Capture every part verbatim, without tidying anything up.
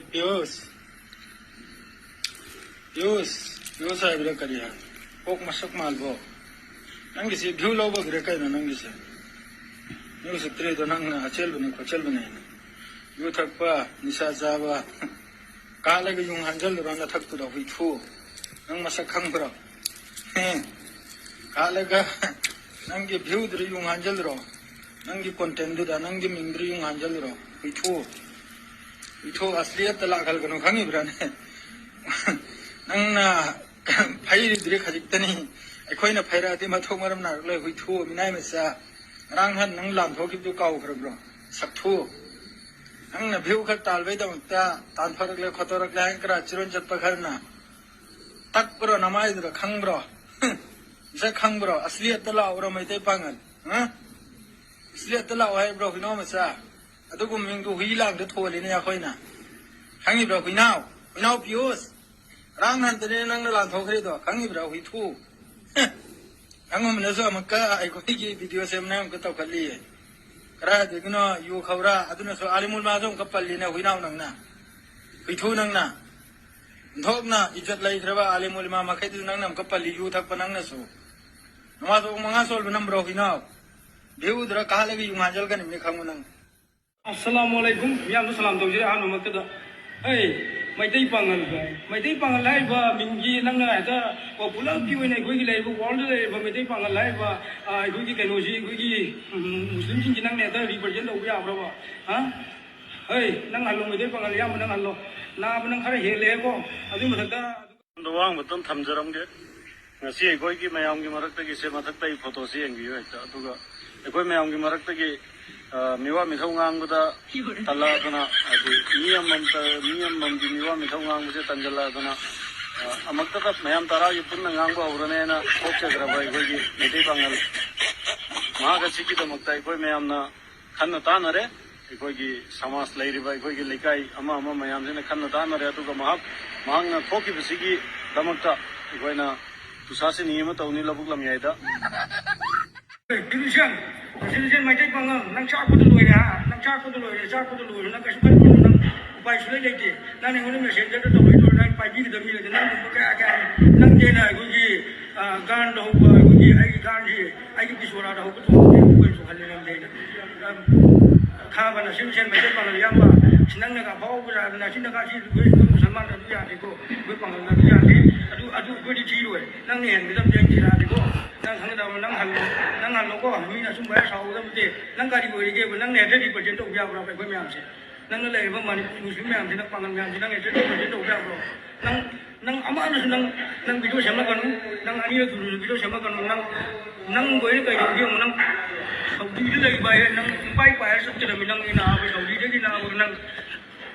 ꯄꯤꯌꯨꯁ, ꯄꯤꯌꯨꯁ, ꯄꯤꯌꯨꯁ ꯍꯥꯏꯕ꯭ꯔꯥ ꯀꯔꯤ ꯍꯥꯏ? ꯀꯣꯛ ꯃꯁꯛ ꯃꯥꯜꯕꯣ? ꯅꯪꯒꯤꯁꯤ ꯚ꯭ꯌꯨ ꯂꯧꯕꯒꯤꯔ ꯀꯩꯅꯣ ꯅꯪꯒꯤꯁꯦ? ꯅꯪꯒꯤ ꯎꯁꯤꯠꯇ꯭ꯔꯤꯗꯣ ꯅꯪꯅ ꯑꯆꯦꯜꯕꯅꯤ ꯈꯣꯠꯆꯦꯜꯕꯅꯤ ꯍꯥꯏꯅ꯫ ꯌꯨ ꯊꯛꯄ, ꯅꯤꯁꯥ ꯆꯥꯕ, ꯀꯥꯜꯂꯒ ꯌꯨꯡ ꯍꯥꯟꯖꯜꯂꯨꯔꯣ ꯅꯊꯛꯇꯨꯗ ꯍꯨꯏꯊꯨ꯫ ꯅꯪ ꯃꯁꯛ ꯈꯪꯕ꯭ꯔꯣ? ꯍꯦ? ꯀꯥꯜꯂꯒ ꯅꯪꯒꯤ ꯚ꯭ꯌꯨꯗꯨꯗ ꯌꯨꯡ ꯍꯥꯟꯖꯜꯂꯨꯔꯣ? ꯅꯪꯒꯤ ꯀꯣꯟꯇꯦꯟꯗꯨꯗ, ꯅꯪꯒꯤ ꯃꯤꯡꯗꯨꯗ ꯌꯨꯡ ꯍꯥꯟꯖꯜꯂꯨꯔꯣ? ꯍꯨꯏꯊꯨ꯫ ꯍꯨꯏꯊꯨ ꯑꯁꯂꯤꯌꯠꯇ ꯂꯥꯛꯍꯜꯒꯅꯨ ꯈꯪꯉꯤꯕ꯭ꯔꯥꯅꯦ? ꯅꯪꯅ ꯐꯩꯔꯤꯗꯨꯗꯤ ꯈꯖꯤꯛꯇꯅꯤ꯫ ꯑꯩꯈꯣꯏꯅ ꯐꯩꯔꯛꯑꯗꯤ ꯃꯊꯣꯡ ꯃꯔꯝ ꯅꯥꯏꯔꯛꯂꯣꯏ꯫ ꯍꯨꯏꯊꯨ ꯃꯤꯅꯥꯏ ꯃꯆꯥ꯫ ꯉꯔꯥꯡ ꯅꯍꯥꯟ ꯅꯪ ꯂꯥꯟꯊꯣꯛꯈꯤꯕꯗꯨ ꯀꯥꯎꯈ꯭ꯔꯕ꯭ꯔꯣ? ꯁꯛꯊꯨ꯫ ꯅꯪꯅ ꯚ꯭ꯌꯨ ꯈꯔ ꯇꯥꯜꯕꯩꯗꯃꯛꯇ ꯇꯥꯟꯊꯣꯔꯛꯂꯦ ꯈꯣꯠꯇꯣꯔꯛꯂꯦ ꯍꯥꯏꯅ ꯈꯔ ꯆꯤꯔꯣꯟ ꯆꯠꯄ ꯈꯔꯅ ꯇꯛꯄ꯭ꯔꯣ ꯅꯃꯥꯏꯗꯨꯗ? ꯈꯪꯕ꯭ꯔꯣ? ꯃꯁꯛ ꯈꯪꯕ꯭ꯔꯣ? ꯑꯁꯂꯤꯌꯠꯇ ꯂꯥꯛꯎꯔꯣ ꯃꯩꯇꯩ ꯄꯥꯡꯒꯜ? ꯍꯥ? ꯑꯁꯂꯤꯌꯠꯇ ꯂꯥꯛꯑꯣ ꯍꯥꯏꯕ꯭ꯔꯣ ꯍꯨꯏꯅꯥꯎ ꯃꯆꯥ? ꯑꯗꯨꯒꯨꯝꯕ ꯃꯤꯡꯗꯨ ꯍꯨꯏ ꯂꯥꯡꯗ ꯊꯣꯜꯂꯤꯅꯦ ꯑꯩꯈꯣꯏꯅ꯫ ꯈꯪꯉꯤꯕ꯭ꯔꯣ ꯍꯨꯏꯅꯥꯎ? ꯍꯨꯏꯅꯥꯎ ꯄꯤꯌꯨꯁ꯫ ꯉꯔꯥꯡ ꯅꯍꯥꯟꯇꯅꯦ ꯅꯪꯅ ꯂꯥꯟꯊꯣꯛꯈ꯭ꯔꯤꯗꯣ꯫ ꯈꯪꯉꯤꯕ꯭ꯔꯣ ꯍꯨꯏꯊꯨ? ꯅꯪꯒꯨꯝꯕꯅꯁꯨ ꯑꯃꯨꯛꯀ ꯑꯩꯈꯣꯏꯒꯤ ꯚꯤꯗꯤꯑꯣ ꯁꯦꯝꯅ ꯑꯃꯨꯛꯀ ꯇꯧꯈꯠꯂꯤ꯫ ꯀꯗꯥꯏꯗꯒꯤꯅꯣ ꯌꯨ ꯈꯧꯔꯥ, ꯑꯗꯨꯅꯁꯨ ꯑꯥꯂꯤꯃꯨꯜ ꯃꯥꯁꯨ ꯑꯃꯨꯛꯀ ꯄꯜꯂꯤꯅꯦ ꯍꯨꯏꯅꯥꯎ ꯅꯪꯅ꯫ ꯍꯨꯏꯊꯨ ꯅꯪꯅ꯫ ꯊꯣꯛꯅ ꯏꯖꯠ ꯂꯩꯈ꯭ꯔꯕ ꯑꯥꯂꯤꯃꯨꯜ ꯏꯃꯥ ꯃꯈꯩꯗꯨꯁꯨ ꯅꯪꯅ ꯑꯃꯨꯛꯀ ꯄꯜꯂꯤ, ꯌꯨ ꯊꯛꯄ ꯅꯪꯅꯁꯨ꯫ ꯅꯃꯥꯁꯨ ꯄꯨꯡ ꯃꯉꯥ ꯁꯣꯜꯕ ꯅꯝꯕ꯭ꯔꯣ ꯍꯨꯏꯅꯥꯎ? ꯚ꯭ꯌꯨꯗꯨꯗ ꯀꯥꯍꯜꯂꯒ ꯌꯨꯡ ꯍꯥꯟꯖꯜꯀꯅꯤꯕꯅꯤ ꯈꯪꯉꯨ ꯅꯪ꯫ ꯑꯁꯂꯥꯃꯨ ꯑꯂꯩꯀꯨꯝ꯫ ꯃꯤꯌꯥꯝꯗ ꯁꯂꯥꯝ ꯇꯧꯖꯔꯤ ꯑꯍꯥꯟꯕꯃꯛꯇꯗ꯫ ꯑꯩ ꯃꯩꯇꯩ ꯄꯥꯉꯜ, ꯃꯩꯇꯩ ꯄꯥꯉꯜ ꯍꯥꯏꯔꯤꯕ ꯃꯤꯡꯒꯤ ꯅꯪꯅ ꯍꯦꯛꯇ ꯀꯣ ꯄꯨꯂꯞꯀꯤ ꯑꯣꯏꯅ ꯑꯩꯈꯣꯏꯒꯤ ꯂꯩꯔꯤꯕ ꯋꯥꯔꯜꯗ ꯂꯩꯔꯤꯕ ꯃꯩꯇꯩ ꯄꯥꯉꯜ ꯍꯥꯏꯔꯤꯕ, ꯑ, ꯑꯩꯈꯣꯏꯒꯤ ꯀꯩꯅꯣꯁꯤ, ꯑꯩꯈꯣꯏꯒꯤ, ꯎꯝ, ꯃꯨꯁꯂꯤꯝꯁꯤꯡꯁꯤ ꯅꯪꯅ ꯍꯦꯛꯇ ꯔꯤꯄ꯭ꯔꯖꯦꯟ ꯇꯧꯕ ꯌꯥꯕ꯭ꯔꯕ? ꯍꯥ? ꯍꯩ, ꯅꯪ ꯍꯜꯂꯣ, ꯃꯩꯇꯩ ꯄꯥꯉꯜ ꯑꯌꯥꯝꯕ ꯅꯪ ꯍꯜꯂꯣ꯫ ꯅꯥꯕ ꯅꯪ ꯈꯔ ꯍꯦꯜꯂꯦꯀꯣ꯫ ꯑꯗꯨꯒꯤ ꯃꯊꯛꯇ ꯑꯗꯣ ꯋꯥꯍꯪ ꯑꯃꯇꯪ ꯊꯝꯖꯔꯝꯒꯦ꯫ ꯉꯁꯤ ꯑꯩꯈꯣꯏꯒꯤ ꯃꯌꯥꯝꯒꯤ ꯃꯔꯛꯇꯒꯤ ꯁꯦ ꯃꯊꯛꯇ ꯑꯩ ꯐꯣꯇꯣꯁꯦ ꯌꯦꯡꯕꯤꯌꯨ ꯍꯦꯛꯇ꯫ ꯑꯗꯨꯒ ꯑꯩꯈꯣꯏ ꯃꯌꯥꯝꯒꯤ ꯃꯔꯛꯇꯒꯤ, ꯑ, ꯃꯤꯋꯥ ꯃꯤꯊꯧ ꯉꯥꯡꯕꯗ ꯇꯜꯂꯛꯑꯗꯅ, ꯍꯥꯏꯗꯤ ꯃꯤ ꯑꯃꯃꯝꯇ, ꯃꯤ ꯑꯃꯃꯝꯒꯤ ꯃꯤꯋꯥ ꯃꯤꯊꯧ ꯉꯥꯡꯕꯁꯦ ꯇꯟꯖꯜꯂꯛꯑꯗꯅ, ꯑ, ꯑꯃꯨꯛꯇꯗ ꯃꯌꯥꯝ ꯇꯔꯥꯒꯤ ꯄꯨꯟꯅ ꯉꯥꯡꯕ ꯍꯧꯔꯅꯦꯅ ꯊꯣꯛꯆꯈ꯭ꯔꯕ ꯑꯩꯈꯣꯏꯒꯤ ꯃꯩꯇꯩ ꯄꯥꯉꯜ꯫ ꯃꯍꯥꯛ ꯑꯁꯤꯒꯤꯗꯃꯛꯇ ꯑꯩꯈꯣꯏ ꯃꯌꯥꯝꯅ ꯈꯟꯅ ꯇꯥꯟꯅꯔꯦ꯫ ꯑꯩꯈꯣꯏꯒꯤ ꯁꯃꯥꯖ ꯂꯩꯔꯤꯕ ꯑꯩꯈꯣꯏꯒꯤ ꯂꯩꯀꯥꯏ ꯑꯃ ꯑꯃ ꯃꯌꯥꯝꯁꯤꯅ ꯈꯟꯅ ꯇꯥꯟꯅꯔꯦ꯫ ꯑꯗꯨꯒ ꯃꯍꯥꯛ, ꯃꯍꯥꯛꯅ ꯊꯣꯛꯈꯤꯕꯁꯤꯒꯤꯗꯃꯛꯇ ꯑꯩꯈꯣꯏꯅ ꯇꯨꯁꯥꯁꯤꯅꯤ ꯑꯃ ꯇꯧꯅꯤ ꯂꯧꯕꯨꯛ ꯂꯝꯌꯥꯏꯗ꯫ ꯗꯤꯂꯨꯁꯟ, ꯗꯤꯂꯨꯁꯟ ꯃꯩꯇꯩ ꯄꯥꯉꯜ, ꯅꯪ ꯆꯥꯛꯄꯗ ꯂꯣꯏꯔꯦ, ꯍꯥ? ꯅꯪ ꯆꯥꯛꯄꯗ ꯂꯣꯏꯔꯦ, ꯆꯥꯛꯄꯗ ꯂꯣꯏꯔꯦ, ꯅꯪ ꯀꯩꯁꯨ ꯈꯟꯒꯅꯨ, ꯅꯪ ꯁꯨꯡꯂꯩ ꯂꯩꯇꯦ꯫ ꯅꯪ ꯑꯩꯉꯣꯟꯗ ꯃꯦꯁꯦꯟꯖꯔꯗ ꯇꯧꯔꯛꯏꯗꯣ ꯅꯪ ꯄꯥꯏꯕꯤꯒꯗꯕ ꯃꯤ ꯂꯩꯇꯦ꯫ ꯅꯪꯒꯨꯝꯕ ꯀꯌꯥ ꯀꯌꯥ ꯅꯪꯗꯦꯅ ꯑꯩꯈꯣꯏꯒꯤ, ꯑ, ꯒꯥꯟꯗ ꯍꯧꯕ ꯑꯩꯈꯣꯏꯒꯤ ꯑꯩꯒꯤ ꯒꯥꯟꯁꯤ ꯑꯩꯒꯤ ꯄꯤꯁꯣꯔꯥꯗ ꯍꯧꯕ ꯊꯣꯛꯍꯧꯗꯦ꯫ ꯑꯩꯈꯣꯏꯅꯁꯨ ꯈꯜꯂꯦ ꯅꯪꯗꯦꯅ꯫ ꯈꯥꯕ ꯅꯁꯤꯝ ꯁꯦꯟ ꯃꯩꯇꯩ ꯄꯥꯡꯒꯜ ꯌꯥꯝꯕ ꯁꯤ ꯅꯪꯅꯒ ꯑꯐꯥꯎꯕ ꯅꯁꯤꯝꯅꯒ ꯁꯤ ꯑꯩꯈꯣꯏ ꯃꯨꯁꯜꯃꯥꯟꯗ ꯑꯗꯨ ꯌꯥꯗꯦꯀꯣ꯫ ꯑꯩꯈꯣꯏ ꯄꯥꯡꯒꯜꯗ ꯑꯗꯨ ꯌꯥꯗꯦ꯫ ꯑꯗꯨ, ꯑꯗꯨ ꯑꯩꯈꯣꯏꯗꯤ ꯊꯤꯔꯣꯏ꯫ ꯅꯪꯅ ꯍꯦꯟꯒꯗꯕꯗꯤ ꯑꯩ ꯊꯤꯔꯛꯑꯗꯤꯀꯣ꯫ ꯅꯪ ꯈꯪꯒꯗꯕ ꯅꯪ ꯍꯜꯂꯣ꯫ ꯅꯪ ꯍꯜꯂꯣꯀꯣ꯫ ꯃꯤꯅ ꯑꯁꯨꯝ ꯚꯥꯏꯔ ꯁꯥꯎꯒꯗꯕ ꯅꯠꯇꯦ꯫ ꯅꯪ ꯀꯔꯤ ꯑꯣꯏꯔꯤꯒꯦꯕ? ꯅꯪꯅ ꯍꯦꯛꯇ ꯔꯤꯄ꯭ꯔꯖꯦꯟ ꯇꯧꯕ ꯌꯥꯕ꯭ꯔꯥ ꯑꯩꯈꯣꯏ ꯃꯌꯥꯝꯁꯦ? ꯅꯪꯅ ꯂꯩꯔꯤꯕ ꯃꯅꯤꯄꯨꯔ ꯃꯨꯁꯂꯤꯝ ꯃꯌꯥꯝꯁꯤ, ꯅꯪ ꯄꯥꯡꯒꯜ ꯃꯌꯥꯝꯁꯤ ꯅꯪ ꯍꯦꯛꯇ ꯔꯤꯄ꯭ꯔꯖꯦꯟ ꯇꯧꯕ ꯌꯥꯕ꯭ꯔꯣ? ꯅꯪ, ꯅꯪ ꯑꯃꯅꯁꯨ ꯅꯪ, ꯅꯪ ꯚꯤꯗꯤꯑꯣ ꯁꯦꯝꯂꯛꯀꯅꯨ꯫ ꯅꯪ ꯑꯅꯤꯔꯛ ꯁꯨꯅꯁꯨ ꯚꯤꯗꯤꯑꯣ ꯁꯦꯝꯂꯛꯀꯅꯨ꯫ ꯅꯪ, ꯅꯪ ꯂꯣꯏꯅ ꯀꯩꯗꯧꯒꯦ ꯌꯦꯡꯉꯨ꯫ ꯅꯪ ꯁꯥꯎꯗꯤꯗ ꯂꯩꯕ ꯍꯥꯏꯔꯦ, ꯅꯪ ꯏꯄꯥꯏ ꯄꯥꯏꯔ ꯆꯠꯀꯗꯕꯅꯤ꯫ ꯅꯪ ꯅꯥꯕ ꯁꯥꯎꯗꯤꯗꯒꯤ ꯅꯥꯕ ꯅꯪ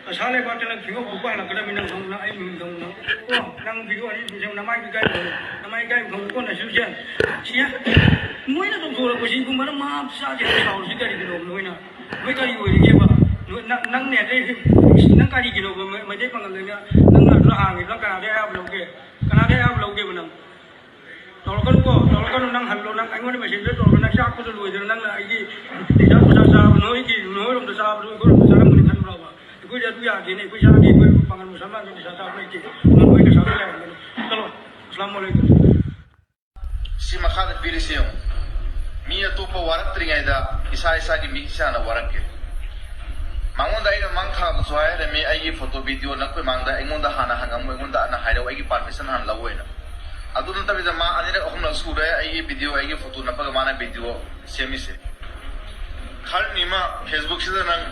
ꯑꯁꯥ ꯂꯩꯕꯥꯛꯇ ꯅꯪ ꯐꯤꯕꯝ ꯐꯨꯕ ꯍꯜꯂꯛꯀꯗꯕꯅꯤ꯫ ꯅꯪ ꯈꯪꯕ, ꯅꯪ ꯑꯩ ꯃꯤꯡ ꯈꯪꯕ, ꯅꯪ ꯀꯣ, ꯅꯪ ꯚꯤꯗꯤꯑꯣ ꯑꯅꯤ ꯁꯨꯅ ꯁꯦꯝ-, ꯅꯃꯥꯏ ꯏꯀꯥꯏ ꯈꯪꯕ, ꯅꯃꯥꯏ ꯏꯀꯥꯏ ꯈꯪꯕ ꯀꯣ꯫ ꯅꯁꯨ ꯁꯦ, ꯁꯤ ꯃꯣꯏꯅ ꯇꯧꯊꯣꯔꯛꯄꯁꯤ ꯏꯕꯨꯡ ꯃꯔꯝ ꯃꯍꯥ ꯆꯥꯗꯦ ꯍꯥꯏꯅ ꯁꯥꯎꯔꯤꯁꯤ ꯀꯔꯤꯒꯤꯅꯣ ꯅꯣꯏꯅ? ꯅꯣꯏ ꯀꯔꯤ ꯑꯣꯏꯔꯤꯒꯦꯕ? ꯅꯣꯏ ꯅꯪ, ꯅꯪꯅꯦ ꯑꯇꯩ ꯅꯪ ꯀꯔꯤꯒꯤꯅꯣꯕ ꯃꯩ-, ꯃꯩꯇꯩ ꯄꯥꯉꯜꯗꯅ ꯅꯪꯅ ꯑꯗꯨ ꯍꯥꯡꯉꯤꯕ? ꯅꯪ ꯀꯅꯥꯗꯩ ꯑꯌꯥꯕ ꯂꯧꯒꯦ? ꯀꯅꯥꯗꯩ ꯑꯌꯥꯕ ꯂꯧꯒꯦꯕ ꯅꯪ? ꯇꯧꯔꯛꯀꯅꯨꯀꯣ, ꯇꯧꯔꯛꯀꯅꯨ꯫ ꯅꯪ ꯍꯜꯂꯣ, ꯅꯪ ꯑꯩꯉꯣꯟꯗ ꯃꯦꯁꯦꯟꯖꯔ ꯇꯧꯔꯒ ꯅꯪ ꯆꯥꯛꯄꯗꯣ ꯂꯣꯏꯗꯅ ꯅꯪꯅ ꯑꯩꯒꯤ ꯅꯤꯁꯥ ꯄꯨꯁꯥ ꯆꯥꯕ, ꯅꯣꯏꯒꯤ, ꯅꯣꯏꯔꯣꯝꯗ ꯆꯥꯕꯗꯣ ꯑꯩꯈꯣꯏꯔꯣꯝꯗ ꯆꯥꯔꯝꯒꯅꯤ ꯈꯟꯕ꯭ꯔꯣꯕ? ꯑꯩꯈꯣꯏꯗꯤ ꯑꯗꯨ ꯌꯥꯗꯦꯅꯦ, ꯑꯩꯈꯣꯏ ꯆꯥꯗꯦ, ꯑꯩꯈꯣꯏ ꯄꯥꯉꯜ ꯃꯨꯁꯜꯃꯥꯟꯗꯤ ꯅꯤꯁꯥ ꯆꯥꯕ ꯂꯩꯇꯦ, ꯅꯣꯏ ꯅꯁꯥꯗ ꯂꯩꯔꯝꯒꯅꯤ꯫ ꯆꯠꯂꯣ, ꯑꯁꯂꯥꯃꯨ ꯑꯂꯩꯀꯨꯝ꯫ ꯁꯤ ꯃꯈꯥꯗ ꯄꯤꯔꯤꯁꯤ ꯌꯦꯡꯉꯨ꯫ ꯃꯤ ꯑꯇꯣꯞꯄ ꯋꯥꯔꯛꯇ꯭ꯔꯤꯉꯩꯗ ꯏꯁꯥ ꯏꯁꯥꯒꯤ ꯃꯤ ꯏꯁꯥꯅ ꯋꯥꯔꯛꯀꯦ꯫ ꯃꯉꯣꯟꯗ ꯑꯩꯅ ꯃꯥꯡ ꯊꯥꯕꯁꯨ ꯍꯥꯏꯔꯝꯃꯤ, ꯑꯩꯒꯤ ꯐꯣꯇꯣ ꯚꯤꯗꯤꯑꯣ ꯅꯛꯄꯩ ꯃꯥꯡꯗ ꯑꯩꯉꯣꯟꯗ ꯍꯥꯟꯅ ꯍꯪꯉꯝꯃꯨ, ꯑꯩꯉꯣꯟꯗ ꯍꯥꯟꯅ ꯍꯥꯏꯔꯛꯎ, ꯑꯩꯒꯤ ꯄꯥꯔꯃꯤꯁꯟ ꯍꯥꯟꯅ ꯂꯧꯑꯣꯅ꯫ ꯑꯗꯨ ꯅꯠꯇꯕꯤꯗ ꯃꯥ ꯑꯅꯤꯔꯛ ꯑꯍꯨꯝꯂꯛ ꯁꯨꯔꯦ ꯑꯩꯒꯤ ꯚꯤꯗꯤꯑꯣ, ꯑꯩꯒꯤ ꯐꯣꯇꯣ ꯅꯞꯄꯒ ꯃꯥꯅ ꯚꯤꯗꯤꯑꯣ ꯁꯦꯝꯃꯤꯁꯦ꯫ ꯈꯔꯅꯤ ꯑꯃ ꯐꯦꯁꯕꯨꯛꯁꯤꯗ ꯅꯪ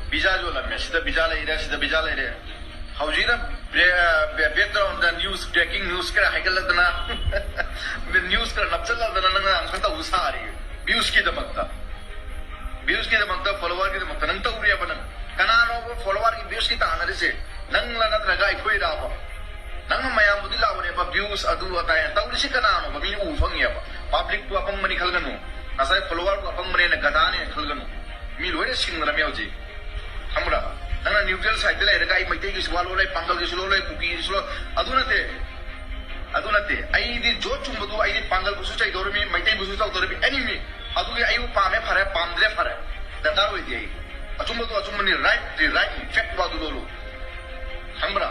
ꯚꯤꯖꯥ ꯌꯣꯜꯂꯝꯃꯦ, ꯁꯤꯗ ꯚꯤꯖꯥ ꯂꯩꯔꯦ, ꯁꯤꯗ ꯚꯤꯖꯥ ꯂꯩꯔꯦ꯫ ꯍꯧꯖꯤꯛꯅ Bay-, Bay-, background news, braking news ꯈꯔ ꯍꯥꯏꯒꯠꯂꯛꯇꯅ, ꯅ꯭ꯌꯨꯁ ꯈꯔ ꯅꯞꯆꯜꯂꯛꯇꯅ ꯅꯪꯅ ꯑꯃꯨꯛꯀ ꯇꯧꯕ ꯁꯥꯔꯤ꯫ ꯚ꯭ꯌꯨꯁꯀꯤꯗꯃꯛꯇ, ꯚ꯭ꯌꯨꯁꯀꯤꯗꯃꯛꯇ, ꯐꯣꯂꯣꯋꯔꯒꯤꯗꯃꯛꯇ ꯅꯪ ꯇꯧꯔꯤꯑꯕ ꯅꯪ꯫ ꯀꯅꯥꯅꯣꯕ ꯐꯣꯂꯣꯋꯔꯒꯤ ꯚ꯭ꯌꯨꯁꯀꯤ ꯇꯥꯟꯅꯔꯤꯁꯦ? ꯅꯪꯂ ꯅꯠꯇ꯭ꯔꯒ ꯑꯩꯈꯣꯏꯔꯕ? ꯅꯪꯅ ꯃꯌꯥꯝꯕꯨꯗꯤ ꯂꯥꯎꯔꯦꯕ, ꯚ꯭ꯌꯨꯁ ꯑꯗꯨ ꯑꯗꯥ ꯍꯥꯏꯅ ꯇꯧꯔꯤꯁꯤ ꯀꯅꯥꯅꯣꯕ? ꯃꯤ ꯎꯕ ꯐꯪꯉꯦꯕ꯫ ꯄꯕ꯭ꯂꯤꯛꯇꯨ ꯑꯄꯪꯕꯅꯤ ꯈꯜꯒꯅꯨ, ꯉꯁꯥꯏ ꯐꯣꯂꯣꯋꯔꯗꯨ ꯑꯄꯪꯕꯅꯦꯅ, ꯒꯙꯥꯅꯦꯅ ꯈꯜꯒꯅꯨ꯫ ꯃꯤ ꯂꯣꯏꯅ ꯁꯤꯡꯅꯔꯝꯃꯦ ꯍꯧꯖꯤꯛ, ꯈꯪꯕ꯭ꯔꯥ? ꯅꯪꯅ ꯅ꯭ꯌꯨꯇ꯭ꯔꯦꯜ ꯁꯥꯏꯠꯇ ꯂꯩꯔꯒ ꯑꯩ ꯃꯩꯇꯩꯒꯤꯁꯨ ꯋꯥ ꯂꯣꯜꯂꯦ, ꯄꯥꯡꯒꯜꯒꯤꯁꯨ ꯂꯣꯜꯂꯦ, ꯀꯨꯀꯤꯒꯤꯁꯨ ꯂꯣꯜ, ꯑꯗꯨ ꯅꯠꯇꯦ, ꯑꯗꯨ ꯅꯠꯇꯦ꯫ ꯑꯩꯗꯤ ꯖꯣꯠ ꯆꯨꯝꯕꯗꯨ, ꯑꯩꯗꯤ ꯄꯥꯡꯒꯜꯕꯨꯁꯨ ꯆꯩꯗꯧꯔꯤꯃꯤ, ꯃꯩꯇꯩꯕꯨꯁꯨ ꯇꯧꯗꯧꯔꯤꯃꯤ, ꯑꯦꯅꯤꯃꯤ꯫ ꯑꯗꯨꯒꯤ ꯑꯩꯕꯨ ꯄꯥꯝꯃꯦ ꯐꯔꯦ, ꯄꯥꯝꯗ꯭ꯔꯦ ꯐꯔꯦ, ꯗꯔꯀꯥꯔ ꯑꯣꯏꯗꯦ ꯑꯩ꯫ ꯑꯆꯨꯝꯕꯗꯣ ꯑꯆꯨꯝꯕꯅꯤ, right ꯗꯤ right ꯅꯤ, fact ꯋꯥꯗꯨ ꯂꯣꯜꯂꯨ꯫ ꯈꯪꯕ꯭ꯔꯥ?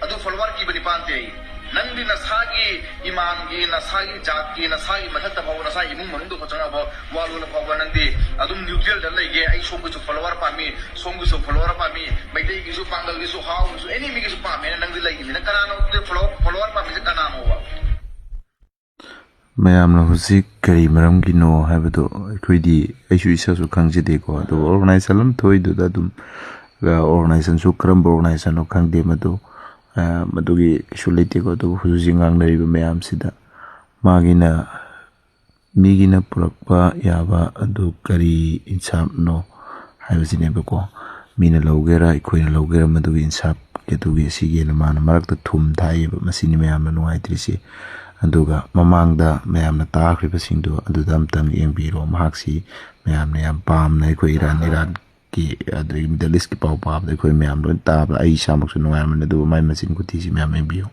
ꯑꯗꯨ follower ꯀꯤꯕ ꯅꯤꯄꯥꯟ ꯇꯦ ꯑꯩ꯫ ꯅꯪꯗꯤ ꯅꯁꯥꯒꯤ ꯏꯃꯥꯟꯒꯤ, ꯅꯁꯥꯒꯤ ꯖꯥꯠꯀꯤ, ꯅꯁꯥꯒꯤ ꯃꯊꯛꯇ ꯐꯥꯎꯕ, ꯅꯁꯥ ꯏꯃꯨꯡ ꯃꯅꯨꯡꯗ ꯐꯥꯎ ꯆꯪꯉꯛꯑꯕ ꯋꯥ ꯂꯣꯜꯂ ꯐꯥꯎꯕ ꯅꯪꯗꯤ ꯑꯗꯨꯝ neutral ꯗ ꯂꯩꯒꯦ꯫ ꯑꯩ ꯁꯣꯝꯒꯤꯁꯨ follower ꯄꯥꯝꯃꯤ, ꯁꯣꯝꯒꯤꯁꯨ follower ꯄꯥꯝꯃꯤ, ꯃꯩꯇꯩꯒꯤꯁꯨ, ꯄꯥꯡꯒꯜꯒꯤꯁꯨ, ꯍꯥꯎꯒꯤꯁꯨ, any ꯃꯤꯒꯤꯁꯨ ꯄꯥꯝꯃꯦꯅ ꯅꯪꯗꯤ ꯂꯩꯒꯤꯅꯤ꯫ ꯅꯪ ꯀꯅꯥꯅꯣ ꯑꯗꯨꯗꯤ follow-, follower ꯄꯥꯝꯃꯤꯁꯦ ꯀꯅꯥꯅꯣꯕ? ꯃꯌꯥꯝꯅ ꯍꯧꯖꯤꯛ ꯀꯔꯤ ꯃꯔꯝꯒꯤꯅꯣ ꯍꯥꯏꯕꯗꯣ ꯑꯩꯈꯣꯏꯗꯤ, ꯑꯩꯁꯨ ꯏꯁꯥꯁꯨ ꯈꯪꯖꯗꯦꯀꯣ꯫ ꯑꯗꯨꯕꯨ organization ꯑꯃ ꯊꯣꯛꯏꯗꯨꯗ ꯑꯗꯨꯝ, organization ꯁꯨ ꯀꯔꯝꯕ organization ꯅꯣ ꯈꯪꯗꯦ, ꯃꯗꯨ, ꯑ, ꯃꯗꯨꯒꯤ ꯀꯩꯁꯨ ꯂꯩꯇꯦꯀꯣ꯫ ꯑꯗꯨꯕꯨ ꯍꯧꯖꯤꯛ ꯍꯧꯖꯤꯛ ꯉꯥꯡꯅꯔꯤꯕ ꯃꯌꯥꯝꯁꯤꯗ ꯃꯥꯒꯤꯅ, ꯃꯤꯒꯤꯅ ꯄꯨꯔꯛꯄ ꯌꯥꯕ ꯑꯗꯨ ꯀꯔꯤ ꯏꯟꯁꯥꯞꯅꯣ ꯍꯥꯏꯕꯁꯤꯅꯦꯕꯀꯣ꯫ ꯃꯤꯅ ꯂꯧꯒꯦꯔꯥ, ꯑꯩꯈꯣꯏꯅ ꯂꯧꯒꯦꯔꯥ, ꯃꯗꯨꯒꯤ ꯏꯟꯁꯥꯞꯀꯤ ꯑꯗꯨꯒꯤ ꯁꯤꯒꯤꯅ ꯃꯥꯅ ꯃꯔꯛꯇ ꯊꯨꯝ ꯊꯥꯛꯏꯕ, ꯃꯁꯤꯅꯤ ꯃꯌꯥꯝꯅ ꯅꯨꯡꯉꯥꯏꯇ꯭ꯔꯤꯁꯤ꯫ ꯑꯗꯨꯒ ꯃꯃꯥꯡꯗ ꯃꯌꯥꯝꯅ ꯇꯥꯈ꯭ꯔꯤꯕꯁꯤꯡꯗꯨ ꯑꯗꯨꯗ ꯑꯝꯇꯪ ꯌꯦꯡꯕꯤꯔꯣ꯫ ꯃꯍꯥꯛꯁꯤ ꯃꯌꯥꯝꯅ ꯌꯥꯝ ꯄꯥꯝꯅ ꯑꯩꯈꯣꯏ ꯏꯔꯥꯟ, ꯏꯔꯥꯟꯒꯤ, ꯑꯗꯒꯤ Middle East ꯀꯤ ꯄꯥꯎ ꯄꯥꯕꯗ ꯑꯩꯈꯣꯏ ꯃꯌꯥꯝ ꯂꯣꯏ ꯇꯥꯕꯗ ꯑꯩ ꯏꯁꯥꯃꯛꯁꯨ ꯅꯨꯡꯉꯥꯏꯔꯝꯕꯅꯤ꯫ ꯑꯗꯨꯕꯨ ꯃꯥꯏ ꯃꯆꯤꯟ ꯈꯨꯊꯤꯁꯤ ꯃꯌꯥꯝ ꯌꯦꯡꯕꯤꯌꯨ꯫